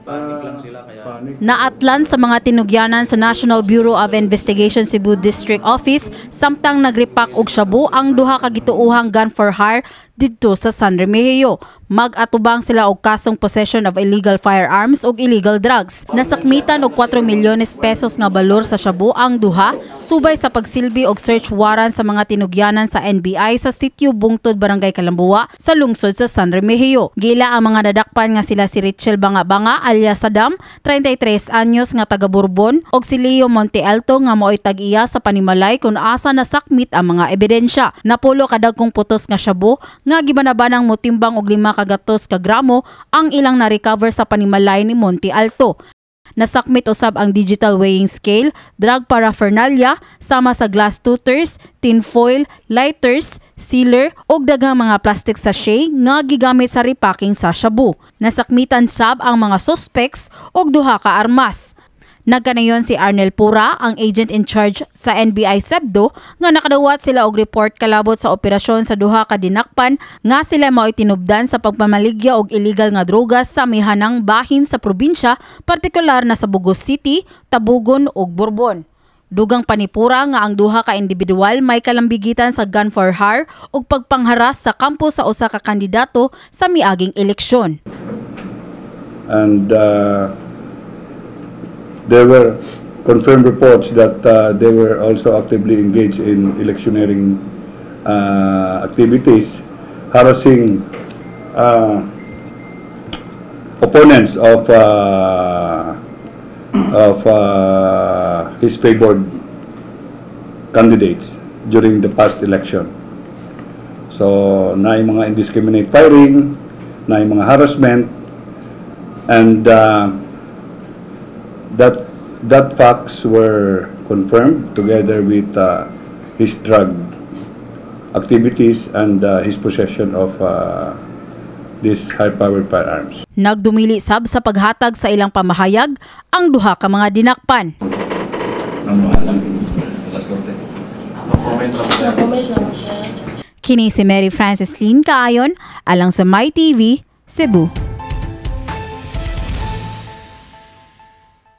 Panic lang sila kaya. Naatlan sa mga tinugyanan sa National Bureau of Investigation Cebu District Office samtang nagrepack og shabu ang duha ka gituohang gun for hire didto sa San Remigio. Mag-atubang sila og kasong possession of illegal firearms ug illegal drugs. Nasakmitan og 4 milyones pesos nga balor sa shabu ang duha subay sa pagsilbi og search warrant sa mga tinugyanan sa NBI sa Sitio Bungtod, Barangay Kalambua sa lungsod sa San Remigio. Gila ang mga nadakpan nga sila si Richel Banga-Banga alias Saddam, 33 anyos nga taga Borbon, ug si Leo Monte Alto nga mao'y tag-iya sa panimalay kung asa nasakmit ang mga ebidensya. Napulo kadagkong putos nga shabu nga gibanabanang motimbang og 500 ka gramo ang ilang na-recover sa panimalay ni Monte Alto. Nasakmit usab ang digital weighing scale, drug paraphernalia, sama sa glass tooters, tin foil, lighters, sealer, ug daghang mga plastic sachet nga gigamit sa repacking sa shabu. Nasakmitan sab ang mga suspects og duha ka armas. Nagkanayon si Arnel Pura, ang agent in charge sa NBI Sebdo, nga nakadawat sila og report kalabot sa operasyon sa duha ka dinakpan nga sila mao'y tinubdan sa pagpamaligya og illegal nga droga sa amihanang bahin sa probinsya, partikular na sa Bogo City, Tabogon ug Borbon. Dugang pa ni Pura nga ang duha ka individual may kalambigitan sa gun for hire ug pagpangharas sa kampo sa usa ka kandidato sa miaging eleksyon. And there were confirmed reports that they were also actively engaged in electioneering activities, harassing opponents of his favored candidates during the past election. So, naay mga indiscriminate firing, naay mga harassment, and that facts were confirmed together with his drug activities and his possession of these high-powered firearms. Nagdumili sab sa paghatag sa ilang pamahayag ang duha ka mga dinakpan. Ang mahalang alas korte. Comment lang, sir. Comment lang siya. Kini si Mary Frances Lynn Kaayon alang sa My TV, Cebu.